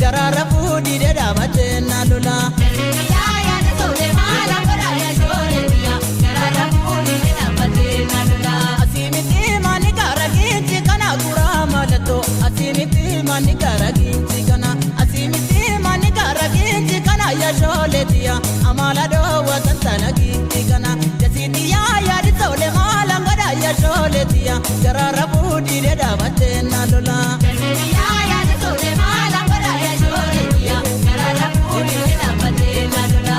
Garara fuudhi dhadhaabate na lola. Asimiti mani gara ginchi kana gura malato. Asimiti mani gara ginchi kana. Asimiti mani gara ginchi kana ya sholetiya. Amala dowa tantana ginchi kana. Jasitiya ya disole malangoda ya sholetiya. Garara fuudhi dhadhaabate na lola. Jasitiya ya disole malangoda ya sholetiya. Garara fuudhi dhadhaabate na lola.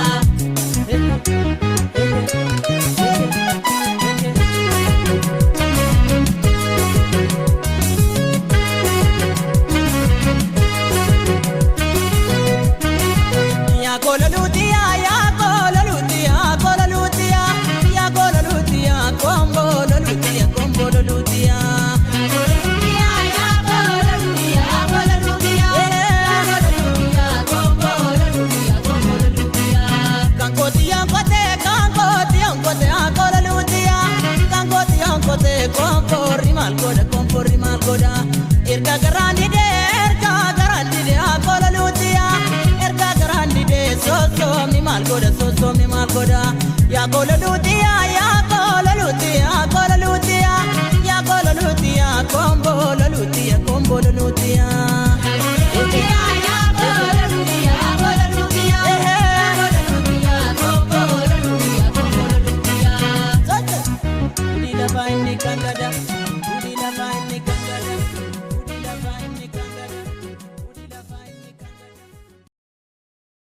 Komporri maal godha erga garaan didee erga garaan didee akola luutiya erga garaan didee sossoomni maal godha sossoomni maal godha yaa kola luutiya.